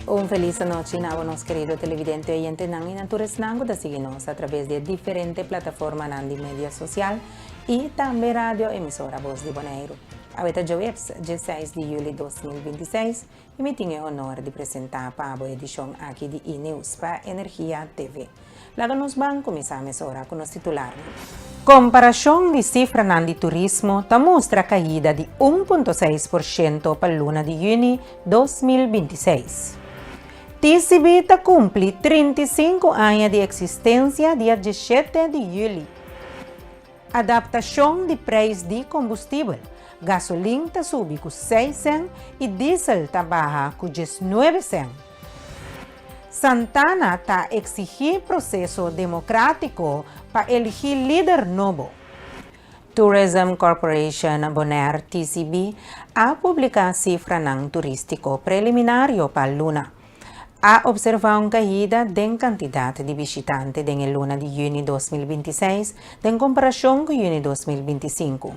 Un felis anochi na nos kerido televidente, oyentenan i na tur esnan ku ta sigui nos a traves di e diferente plataformanan di media sosial i tambe radio emisora Bos di Boneiru. Awe ta djaweps, 16 di yüli 2026, i mi tin e honor di presentá pa bo edishon aki di E-News pa Energia TV. Laga nos ban kuminsá mesora ku nos titularnan. Komparashon di sifranan di turismo ta mustra kaida di 1.6% pa luna di yüni 2026. TCB ta kumpli 35 aña di eksistensia dia 17 di yüli. Adaptashon di preis di kombustibel, gasolin ta subi ku 6 sèn i diesel ta baha ku 19 sèn. Santana ta eksigí proseso demokrátiko pa eligí lider nobo. Tourism Corporation Bonaire, TCB, a publiká sifranan turístiko preliminario pa luna. A opservá un kaida den kantidat di bishitante den e luna di yüni 2026 den komparashon ku yüni 2025.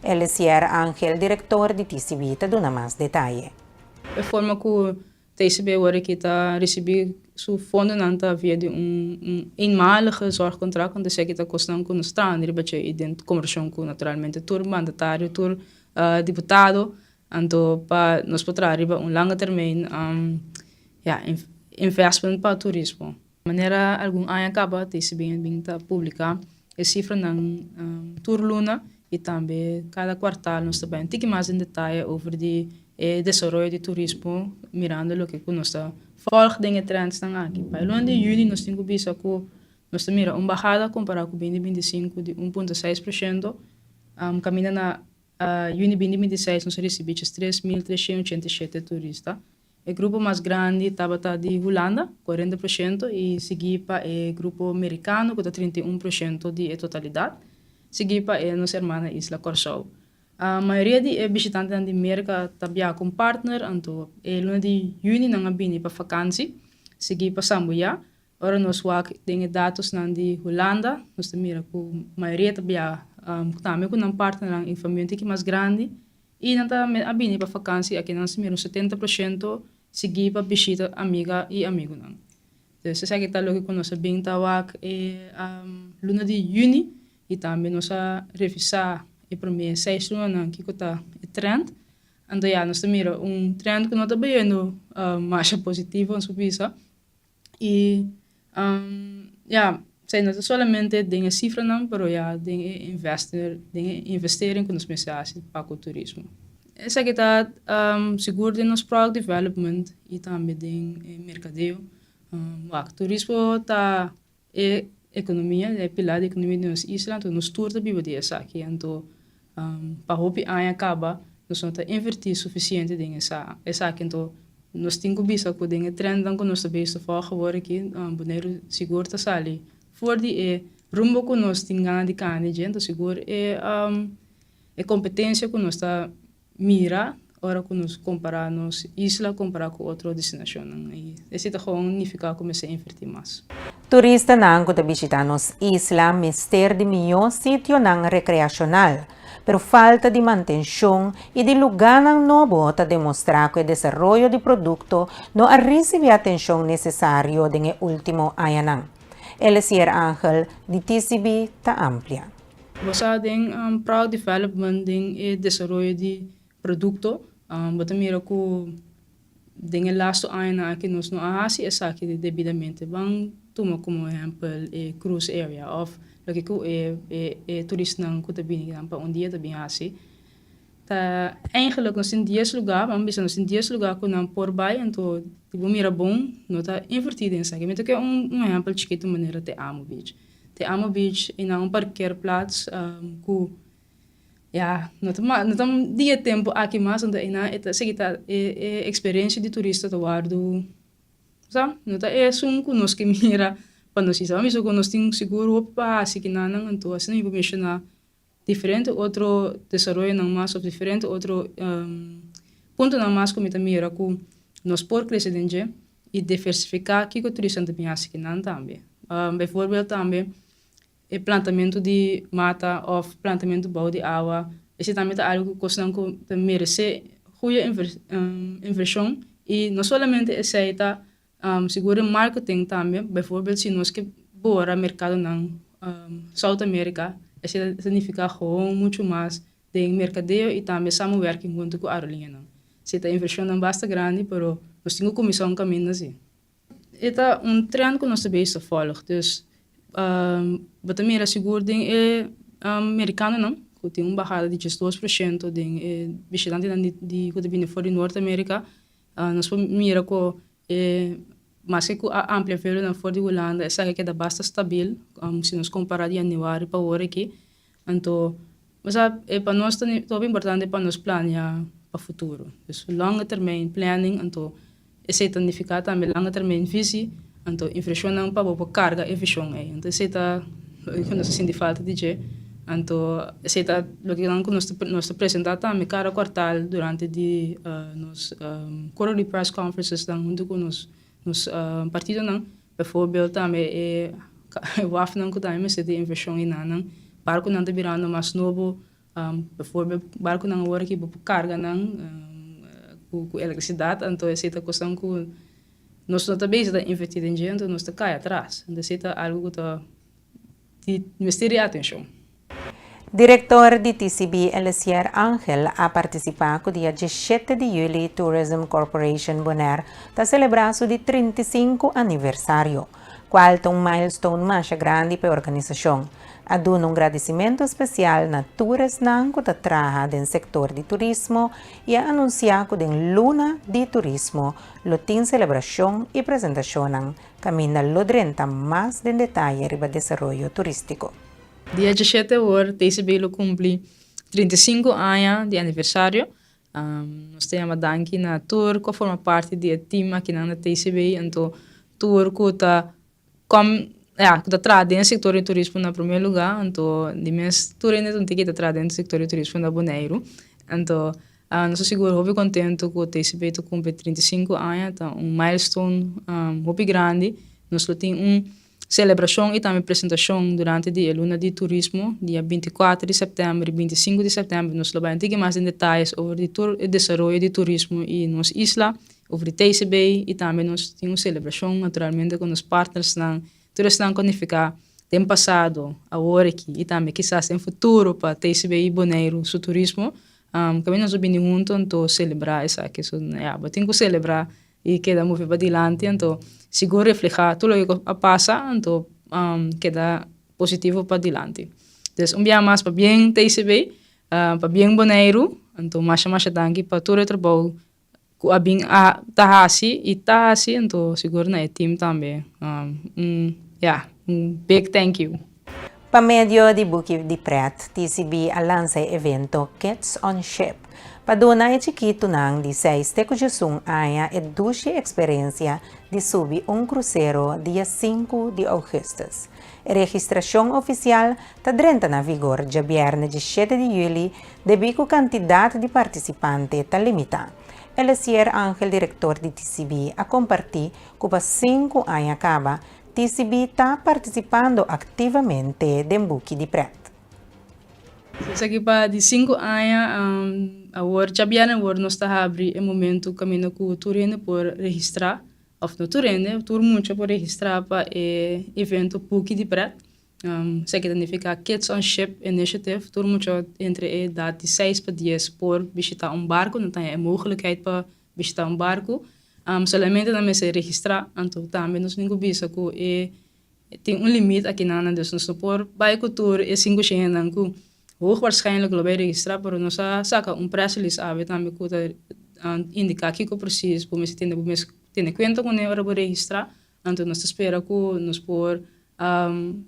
Elesier Angel, direktor di TCB, ta duna mas detaye. E forma ku TCB awor aki ta risibí su fondonan ta via di un eenmalige zorgcontract, anto esaki ta kosnan ku nos traha riba dje i den kombershon ku naturalmente tur mandatario, tur diputado. Anto pa nos por traha riba un lange termijn, ya, investment pa turismo. Manera algun aña kaba TCB a bin ta publiká e sifranan tur luna i tambe kada kuartal nos ta bai un tiki mas den detaye over di e desaroyo di turismo mirando loke ku nos ta vòlg den e trendsnan aki. Pa e luna di yüni nos tin ku bisa ku nos ta mira un bahada kompará ku 2025 di 1.6%, kaminda na yüni 2026 nos a risibí djes 3387 turista. E grupo mas grandi tabata di Hulanda, 40%, i siguí pa e grupo merikano ku ta 31% di e totalidat, siguí pa e nos hermana isla Kòrsou. Mayoria di e bishitantenan di Merka ta biaha ku un partner, anto e luna di yüni nan a bini pa fakansi, siguí pa Sambuyá. Ora nos wak den e datosnan di Hulanda, nos ta mira ku mayoria ta biaha tambe ku nan partnernan i famia un tiki mas grandi i nan ta a bini pa fakansi. Aki nan ta mira un 70% sigui pa bishita amiga i amigunan. Dus esaki ta loke ku nos a bin ta wak e luna di yüni i tambe nos a revisá e promé 6 lunanan kiko ta e trend. Anto ya nos ta mira un trend ku no ta bayendo masha positivo, nos por bisa. I ya, esei no ta solamente den e sifranan, pero ya den e invester, den e investering ku nos mester hasi pa ku turismo. Esaki ta sigur den nos product development i tambe den e merkadeo. Wak, turismo ta e ekonomia, e pilar di ekonomia di nos isla, anto nos tur ta biba di esaki. Anto pa hopi aña kaba nos no ta invertí sufisiente den esaki. Anto nos tin ku bisa ku den e trendnan ku nos ta bezig ta volg awor aki, Boneiru sigur ta sali for di e rumbo ku nos tin gana di kanda dje. Anto sigur e kompetensia ku nos ta mira ora ku nos kompará nos isla kompará ku otro destinashonnan i esei ta gewoon nifiká ku mester invertí mas. Turistanan ku ta bishitá nos isla mester di mihó sitionan rekreashonal, pero falta di mantenshon i di lugánan nobo ta demostrá ku e desaroyo di produkto no a risibí atenshon nesesario den e último añanan. Elesier Angel di TCB ta amplia. Bo sa den product development, den e desaroyo di produkto, bo ta mira ku den e lastu añanan aki nos no a hasi esaki debidamente. Ban tuma komo ehèmpel e cruise area òf loke ku e e turistanan ku ta bini kinan pa un dia ta bin hasi. Ta eigenlijk nos tin 10 lugá, ban bisa nos tin 10 lugá ku nan por bai, anto di bo mira bon no ta invertí den esaki. Mi ta ke un ehèmpel chikitu manera Te Amo Beach. Te Amo Beach i na un parkeerplaats ku ya no ta no ta di e tempu aki mas, anto einan e ta sigui ta e e eksperensia di turista ta wòrdu sa no ta esun ku nos ke mira pa nos isla. Bo a bisa ku nos tin sigur hopi pa hasi kinanan, anto asina mi por menshoná diferente otro desaroyonan mas of diferente otro puntonan mas ku mi ta mira ku nos por krese den dje i diversifiká kiko turistanan ta bin hasi kinan tambe. Bijvoorbeeld tambe e plantamentu di mata of plantamentu bou di awa, esei tambe ta algu kosnan ku ta meresé goeie invershon. I no solamente esei ta sigur den marketing tambe, bijvoorbeeld si nos ke bora merkadonan South America, esei ta signifiká gewoon muchu mas den merkadeo i tambe samenwerking huntu ku aerolíneanan. Esei ta invershonnan basta grandi, pero nos tin ku kuminsá un kaminda si. E ta un trend ku nos ta bezig ta volg, dus bo ta mira sigur den e merikanonan ku tin un bahada di 12% den e bishitantenan di ku ta bini for di Noord Amerika. Nos por mira ku e maske ku a amplia vuelonan for di Hulanda esaki a keda basta stabil si nos kompara di yanüari pa awor aki. Anto bo sa e pa nos ta hopi importante pa nos plania pa futuro. Dus lange termijn planning anto esei ta nifiká tambe lange termijn visi anto invershonnan pa bo por karga e vishon ei. Anto esei ta loke ku nos ta sinti falta di dje. Anto esei ta loke nan ku nos ta nos ta presentá tambe kada kuartal durante di nos quarterly press conferences nan huntu ku nos nos partidonan. Bijvoorbeeld tambe e wafnan ku tambe mester di invershon enanan. Barkunan ta birando mas nobo. Bijvoorbeeld barkunan awor aki bo por karga nan ku elektrisidat. Anto esei ta kosnan ku nos no ta bezig ta invertí den dje, anto nos ta kai atras. Anto esei ta algu ku ta di mester di atenshon. Direktor di TCB Elesier Angel a partisipá ku dia 17 di yüli Tourism Corporation Bonaire ta selebrá su di 35 aniversario, kual ta un milestone masha grandi pa e organisashon. A duna un gradisimentu spesial na tur esnan ku ta traha den sektor di turismo i a anunsiá ku den luna di turismo lo tin selebrashon i presentashonnan kaminda lo drenta mas den detaye riba desaroyo turístiko. Dia 17 awor TCB lo kumpli 35 aña di aniversario. Nos ta yama danki na tur ku a forma parti di e team akinan na TCB, anto tur ku ta kom ya ku ta traha den e sektor di turismo na promé lugá, anto di mes tur hende ta un tiki ta traha den e sektor di turismo na Boneiru. Anto nos ta sigur hopi kontentu ku TCB ta kumpli 35 aña, ta un milestone hopi grandi. Nos lo tin un selebrashon i tambe presentashon durante di e luna di turismo, dia 24 di sèptèmber i 25 di sèptèmber. Nos lo bai un tiki mas den detayes over di tur e desaroyo di turismo i nos isla, over di TCB i tambe nos tin un selebrashon naturalmente ku nos partnersnan, tur esnan ku a nifiká den pasado, awor aki i tambe kisas den futuro pa TCB i Boneiru su turismo. Kaminda nos lo bini huntu anto selebrá esaki. So ya, bo tin ku selebrá i keda move padilanti, anto sigur reflehá tur loke ku a pasa, anto keda positivo padilanti. Dus un bia mas pabien TCB, pabien Boneiru, anto masha masha danki pa tur e trabou ku a bin a ta hasi i ta hasi, anto sigur na e team tambe un ya un big thank you. Pa medio di Buki di Pret, TCB a lansa e evento Kids on Ship pa duna e chikitunan di 6 te ku 11 aña e dushi eksperensia di subi un krusero dia 5 di ougùstùs. E registrashon ofisial ta drenta na vigor djabièrnè 17 di yüli debí ku kantidat di partisipante ta limitá. Elesier Angel, direktor di TCB, a kompartí ku pa 5 aña kaba TCB ta partisipando aktivamente den Buki di Pret. Esaki pa di 5 aña awor djabièrnè awor nos ta habri e momentu kaminda ku tur hende por registrá òf no tur hende, tur mucha por registrá pa e evento Buki di Pret. Esaki ta nifiká Kids on Ship Initiative. Tur mucha entre e edat di 6 pa 10 por bishitá un barku, nan ta haña e mogelijkheid pa bishitá un barku. Solamente nan mester registrá, anto tambe nos tin ku bisa ku e tin un limit akinan, dus nos no por bai ku tur e 500 hendenan ku hoogwaarschijnlijk lo bai registrá, pero nos a saka un press release awe tambe ku ta indiká kiko presis bo mester tene, bo mester tene kuenta kuné ora bo registrá, anto nos ta spera ku nos por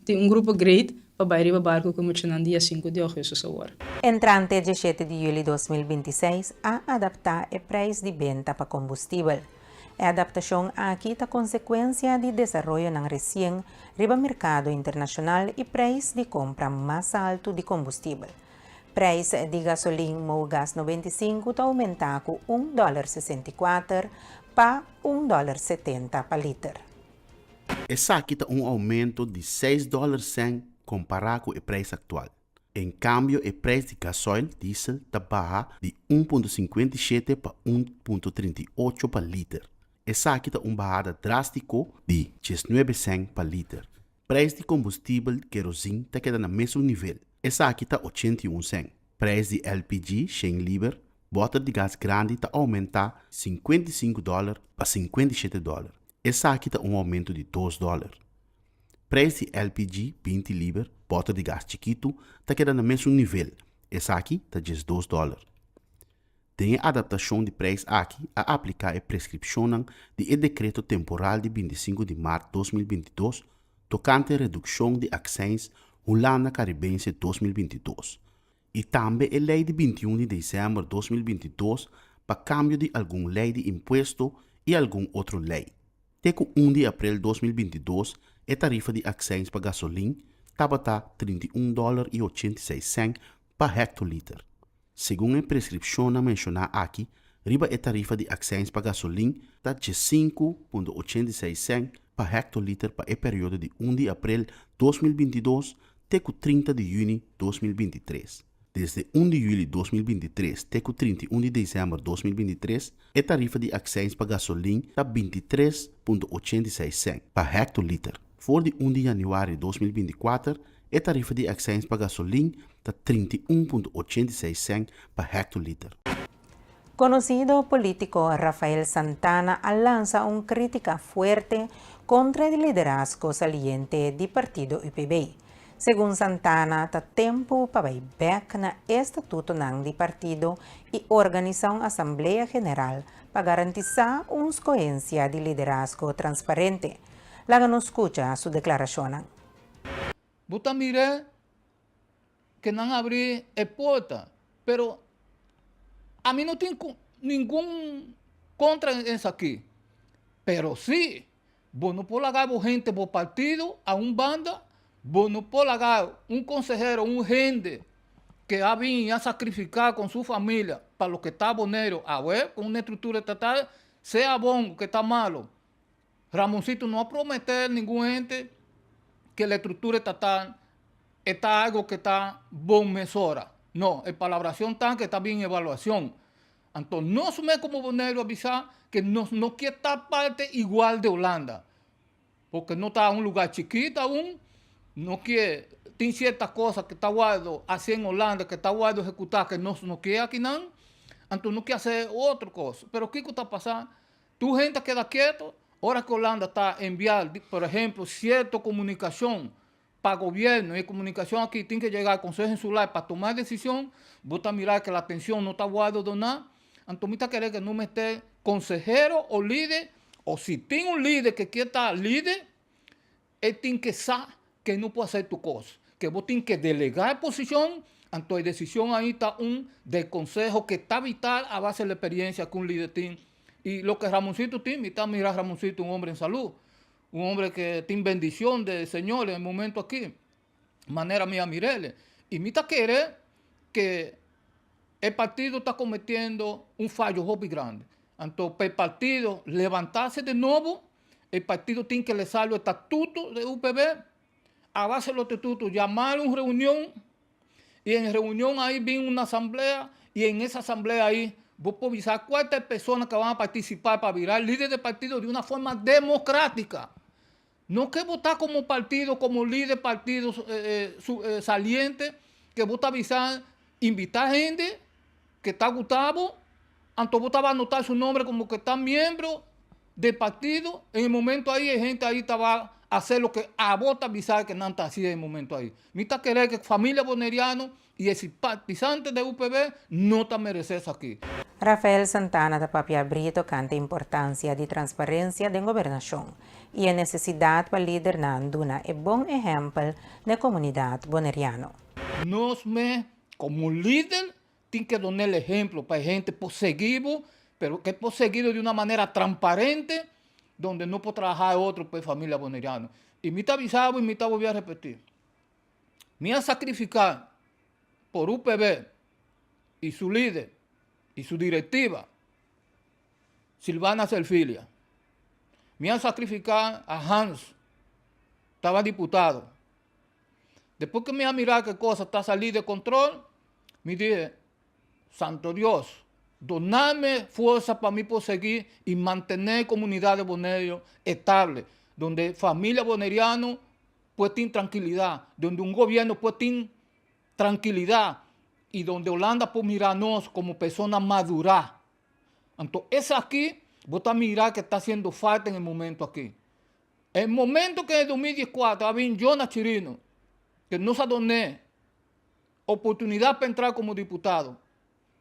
tin un grupo great pa bai riba barku ku e muchanan dia 5 di ougùstùs awor. Entrante 17 di yüli 2026 a adaptá e preis di benta pa kombustibel. E adaptashon aki ta konsekuensia di desaroyonan resien riba merkado internashonal i preis di kompra mas altu di kombustibel. Preis di gasolin Mogas 95 ta oumentá ku un dòler 64 pa un dòler 70 pa liter. Esaki ta un oumento di 6 dòler sèn kompará ku e preis aktual. En kambio e preis di gasoil, diesel, ta baha di 1.57 pa 1.38 pa liter. Esaki ta un bahada drástiko di 19 sèn pa liter. Preis di kombustibel kerosin ta keda na mesun nivel, esaki ta 81 sèn. Preis di LPG, 100 liber, bòter di gas grandi ta oumentá 55 dòler pa 57 dòler. Esaki ta un oumento di 2 dòler. Preis di LPG, 20 liber, bòter di gas chikitu, ta keda na mesun nivel, esaki ta 12 dòler. Den e adaptashon di preis aki a apliká e preskripshonnan di e dekreto temporal di 25 di mart 2022 tokante redukshon di akseins Hulanda Karibense 2022 i tambe e lei di 21 di desèmber 2022 pa kambio di algun lei di impuesto i algun otro lei. Te ku 1 di aprel 2022 e tarifa di akseins pa gasolin tabata 31 dòler i 86 sèn pa hektoliter. Segun e preskripshonnan menshoná aki, riba e tarifa di akseins pa gasolin ta 15.86 sèn pa hektoliter pa e periodo di 1 di aprel 2022 te ku 30 di yüni 2023. Desde 1 di yüli 2023 te ku 31 di desèmber 2023 e tarifa di akseins pa gasolin ta 23.86 sèn pa hektoliter. For di 1 di yanüari 2024 e tarifa di akseins pa gasolin ta 31.86 sèn pa hektoliter. Konosido polítiko Rafael Santana a lansa un krítika fuerte kontra e liderazgo saliente di partido UPB. Segun Santana, ta tempu pa bai bèk na estatutonan di partido i organisá un asamblea general pa garantisá un skohensia di liderazgo transparente. Laga nos skucha su deklarashonnan. Bo ta mira ku nan abri e porta, pero ami no tin ningun kontra esaki. Pero si bo no por laga bo hende bo partido a un banda, bo no por laga un konsehero, un hende ku a bin i a sakrifiká ku su familia pa loke ta Boneiru awe ku un estruktura estatal, sea bon ku ta malo. Ramoncito no a prometé ningun hende ku e estruktura estatal e ta algu ku ta bon mesora. No, e palabrashon ta ku ta bin evaluashon. Anto nos mes komo Boneiru a bisa ku nos no kier ta parte igual di Hulanda, porque no ta un lugá chikito aun, no kier tin sierto kos ku ta wòrdu hasi en Hulanda ku ta wòrdu ehekutá ku nos no kier akinan, anto no kier hasi otro kos. Pero kiko ta pasa? Tur hende ta keda keto ora ku Hulanda ta enviá, por ehemplo, sierto komunikashon pa gobièrnu, e komunikashon aki tin ke yega al Konseho Insular pa tuma desishon, bo ta mira ku la atenshon no ta wòrdu doná, anto mi ta kere ku no mester konsehero o lider, o si tin un lider ke kier ta lider, e tin ke sa ke no por hasi tur kos, ke bo tin ke delegá e posishon, anto e desishon ahi ta un del konseho ke ta vital a base di eksperiensia ku un lider tin. I loke Ramoncito tin, mi ta mira Ramoncito un hombre en salú, un hombre ke tin bendishon de Señor en e momento aki, manera mi a mir'el. I mi ta kere ke e partido ta kometiendo un fayo hopi grandi. Anto pa e partido levantase de nobo, e partido tin ke lesa lo estatuto de UPB, a base lo estatuto yama un reunion i en reunion ahi bin un asamblea i en esa asamblea ahi bo por bisa cual ta e persona ke van a participa pa bira lider de partido di una forma democratica. No ke bo ta como partido, como lider partido saliente ke bo ta bisa invita hende ke ta gusta bo, anto bo taba anota su nombre como ke ta miembro del partido, en e momento ahi e hende ahi taba hace loke abo ta bisa ke nan ta haci en e momento ahi. Mi ta kere ke familia boneriano i e simpatizante de UPB no ta merece esaki. Rafael Santana ta papia abrí tokante importansia di transparensia den gobernashon i e nesesidat pa lidernan duna e bon ehèmpel na e komunidat boneriano. Nos mes komo lider tin ke duna el ehemplo pa e hende por sigui bo, pero ke por sigui di una manera transparente donde no por traha e otro pa e familia boneriano. I mi ta bisa bo i mi ta bolbe a repeti, mi a sacrifica por UPB i su lider i su directiva, Silvana Serfilia. Mi a sacrifica a Hans, taba diputado. Despues ku mi a mira ku e kos ta sali de kontrol, mi di, Santo Dios, doname forsa pa mi por sigui i mantené komunidat di Boneiru estable, donde familia boneriano por tin trankilidat, donde un gobièrnu por tin trankilidat i donde Holanda por mira nos komo persona madurá. Anto esaki bo ta mira ke ta hasiendo falta en e momento aki. E momento ke en 2014 a bin Jonah Chirino, ke nos a doné oportunidat pa entra komo diputado,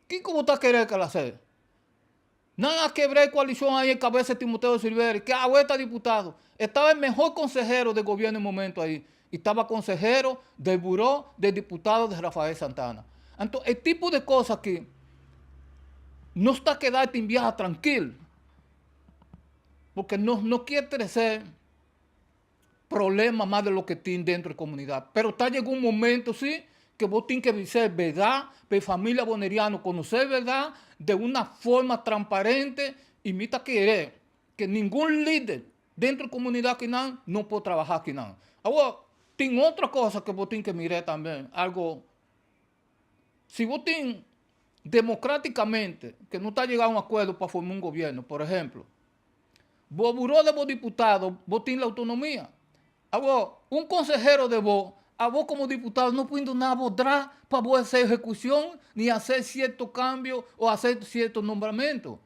kiko bo ta kere ke el a haser? Nan a kebra e koalishon ahi e kabesa Timoteo Silveri, ke awe ta diputado. E taba e mehor konsehero de gobièrnu e momento ahi i taba konsehero del buró de diputado de Rafael Santana. Anto e tipo de kos aki nos ta keda tin biaha trankil porque nos no kier trese problema mas de lo que tin dentro di comunidad. Pero ta yega un momento si que bo tin que bisa e berdad pa e familia boneriano conoce e berdad de una forma transparente y mi ta kere que ningun lider dentro di comunidad akinan no por trabaha akinan. Awor tin otro cosa que bo tin que mira tambe, algo si bo tin democraticamente que no ta yega a un acuerdo pa forma un gobierno, por ejemplo, Bo buró de bo diputado, bo tin la autonomia. Awor, un konsehero de bo, abo komo diputado no puin duna bo dra pa bo hasi ehekushon ni hasi sierto kambio o hasi sierto nombramentu.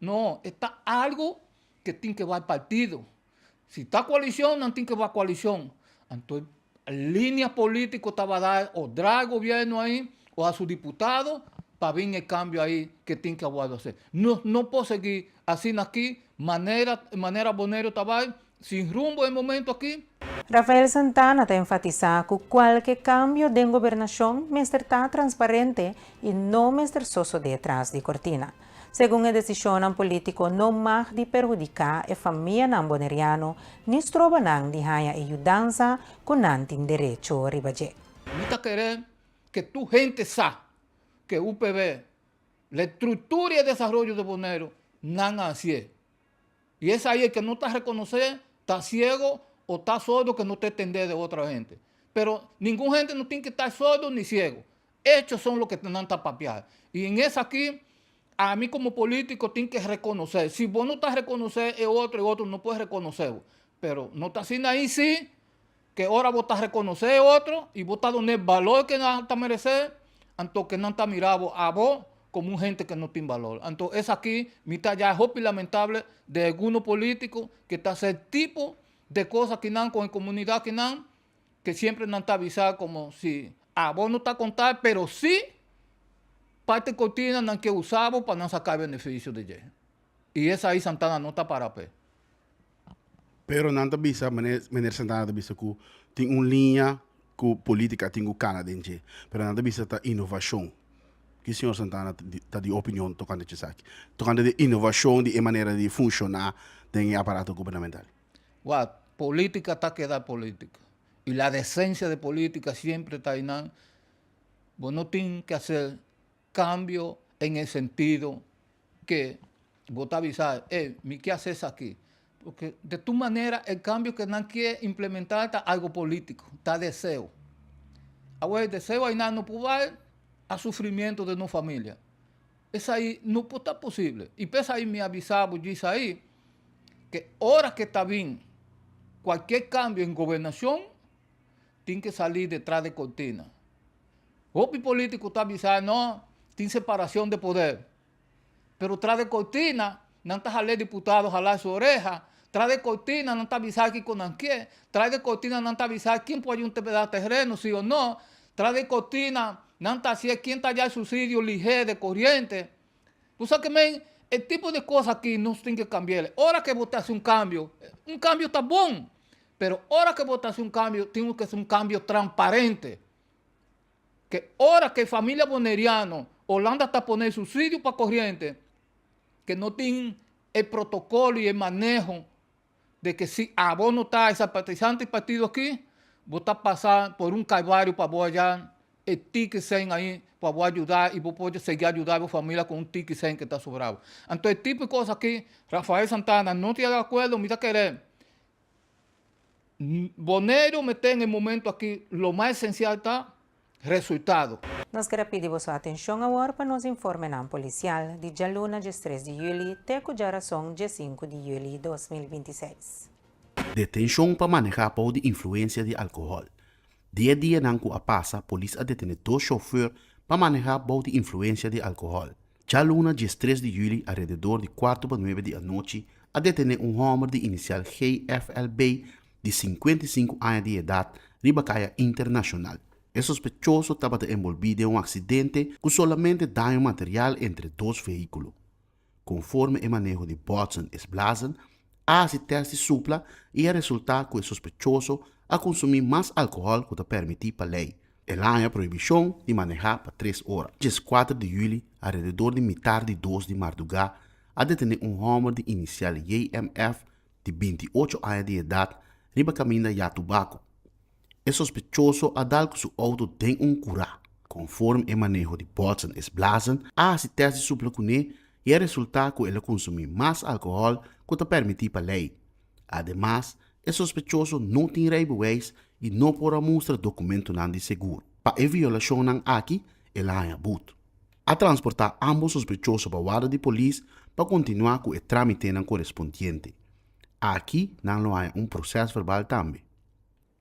No, e ta algu ke tin ke bai partido. Si ta koalishon, nan tin ke bai koalishon. Anto linea politico tabata o dra e gobierno ahi o a su diputado pa bin e cambio ahi ke tin ke a wordo haci. Nos no por sigui asina aki manera manera Boneiru ta bay sin rumbo e momento aki. Rafael Santana ta enfatisá ku kualke kambio den gobernashon mester ta transparente i no mester sosodé tras di kortina. Segun e desishonnan polítiko no mag di perhudiká e famianan boneriano ni stroba nan di haña e yudansa ku nan tin derecho riba dje. Mi ta kere ke tur hende sa ke UPB, la estructura y e desaroyo de Boneiru, nan a hasié. Y esei e ke no ta rekonosé ta siego o ta sordo ke no ta entendé de otro hende. Pero ningun hende no tin ke ta sordo ni siego. Hechos son loke nan ta papia. Y en esaki, ami como politico tin ke reconoce. Si bo no ta reconoce e otro, e otro no puede reconoce bo. Pero no ta asina ahi si, ke ora bo ta reconoce e otro y bo ta dun'e balor ke nan ta merece, anto ke nan ta mira bo abo como un hende ke no tin balor. Anto esaki mi ta haya hopi lamentable de alguno politico ke ta hacer tipo de cosa kinan con e comunidad kinan, ke siempre nan ta avisa como si abo no ta conta pero si parte cortina nan ke usa bo pa nan saca e beneficio di dje y esai Santana no ta para p'e. Pero nan ta bisa, meneer Santana ta bisa cu tin un liña cu politica tin cu cana den dje, pero nan ta bisa ta innovacion. Ki señor Santana ta di opinion tocante esaki? Tocante di innovacion di e manera di funciona den e aparato gubernamental. Wak, politica ta keda politica. Y la decencia de politica siempre ta einan. Bo no tin ke hacer cambio en el sentido ke bo ta bisa, ey, mi ke hacer esaki. Porque de tu manera el cambio ke nan kier implementa ta algo politico, ta deseo. Awor e deseo einan no por bai a sufrimiento de nos familia. Esai no por ta posible. Y p'esai mi a bisa bo djis ai ke ora ke ta bin cualkier cambio en gobernacion tin ke sali detras de cortina. Hopi politico ta bisa no tin separacion de poder, pero tras de cortina nan ta hala e diputado hala su oreha, tras de cortina nan ta bisa kico nan kier, tras de cortina nan ta bisa ken por ayunta peda terreno si o no, tras de cortina nan ta hacié ken ta haya subsidio lihé de corriente. Bo sa ke men e tipo de cos aki nos tin ke cambi'el. Ora ke bo ta haci un cambio, un cambio ta bon, pero ora ke bo ta haci un cambio tin ke ser un cambio transparente. Ke ora ke familia boneriano Holanda ta pone subsidio pa corriente ke no tin e protocolo y e maneho de ke si abo no ta e simpatizante di partido aki, bo ta pasa por un calvario pa bo haya e tiki cen ahi pa bo ayuda y bo por sigui ayuda bo familia cu un tiki cen ke ta sobra bo. Anto e tipo di cos aki Rafael Santana no ta di acuerdo, mi ta kere. Boneiru mester en e momento aki lo mas esensial ta resultado. Nos ker a pidi boso atenshon awor pa nos informenan polisial di djaluna 13 di yüli te ku djarason 15 di yüli 2026. Detenshon pa manehá bou di influensia di alkohòl. Di e dianan ku a pasa polis a detené dos shofùr pa manehá bou di influensia di alkohòl. Djaluna 13 di yüli alrededor di kuartu pa nuebe di anochi a detené un hòmber di inisial GFLB di 55 aña di edat riba kaya Internashonal. E sospechoso tabata enbolbí den un aksidente ku solamente daño material entre dos vehíkulo. Konforme e maneho di Botsen is Blazen, a hasi tèst di supla i a resultá ku e sospechoso a konsumí mas alkohòl ku ta permití pa lei. El a haña prohibishon di manehá pa tres ora. 14 di yüli, alrededor di mitar di dos di mardugá, a detené un hòmber di inisial JMF di 28 aña di edat riba kaminda Yatubako. E sospechoso a dal ku su outo den un kurá. Konforme e maneho di Botsen is Blazen, a hasi tèst di supla kuné i a resultá ku el a konsumí mas alkohòl ku ta permití pa lei. Ademas, e sospechoso no tin reibeweis i no por a mustra dokumentonan di seguro. Pa e violashonnan aki, el a haña but. A transportá ámbos sospechoso pa warda di polis pa kontinuá ku e trámitenan korespondiente. Aki nan lo haña un prosèsverbal tambe.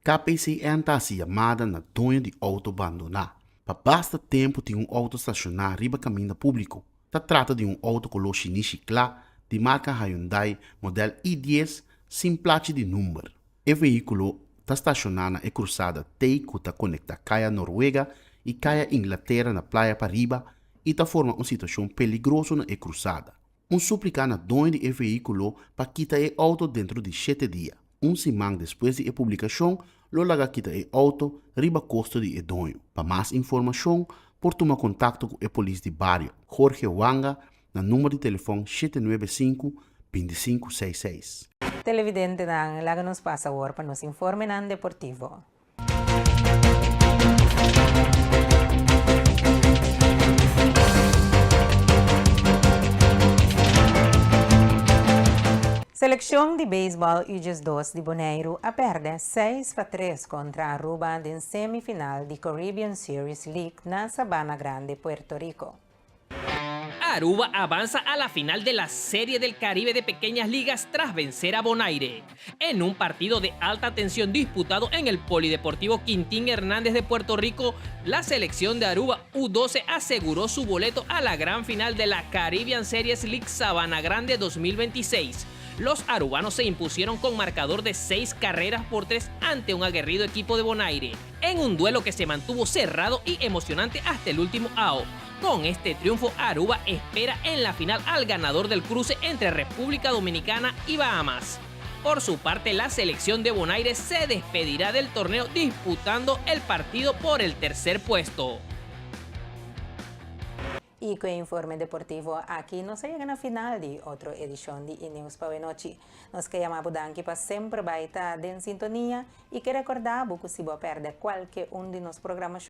KPCN ta hasi yamada na doño di outo bandoná. Pa basta tempu tin un outo stashoná riba kaminda públiko. Ta trata di un outo koló shinishi kla di marka Hyundai modèl i10 sin plachi di number. E vehíkulo ta stashoná na e krusada T ku ta konektá Kaya Noruega i Kaya Inglatera na Playa Pariba i ta forma un situashon peligroso na e krusada. Un súplika na doño di e vehíkulo pa kita e outo dentro di shete dia. Un siman despues di e publikashon lo laga kita e outo riba kosto di e doño. Pa mas informashon por tuma kontakto ku e polis di bario, Jorge Wanga, na number di telefòn 795 2566. Televidentenan, laga nos pasa awor pa nos informenan deportivo. Selekshon di beisbòl U12 di Boneiru a pèrdè 6-3 kontra Aruba den semifinal di Caribbean Series League na Sabana Grande, Puerto Rico. Aruba avanza a la final de la Serie del Caribe de Pequeñas Ligas tras vencer a Bonaire. En un partido de alta tensión disputado en el Polideportivo Quintín Hernández de Puerto Rico, la selección de Aruba U12 aseguró su boleto a la gran final de la Caribbean Series League Sabana Grande 2026. Los arubanos se impusieron con marcador de 6 carreras por 3 ante un aguerrido equipo de Bonaire, en un duelo que se mantuvo cerrado y emocionante hasta el último out. Con este triunfo, Aruba espera en la final al ganador del cruce entre República Dominicana y Bahamas. Por su parte, la selección de Bonaire se despedirá del torneo disputando el partido por el tercer puesto. I ku e informe deportivo aki nos a yega na final di otro edishon di E-News pa nochi. Nos ke yama danki pa semper bai ta den sintonia i ke rekordá ku si bo pèrdè kualke un di nos programashon.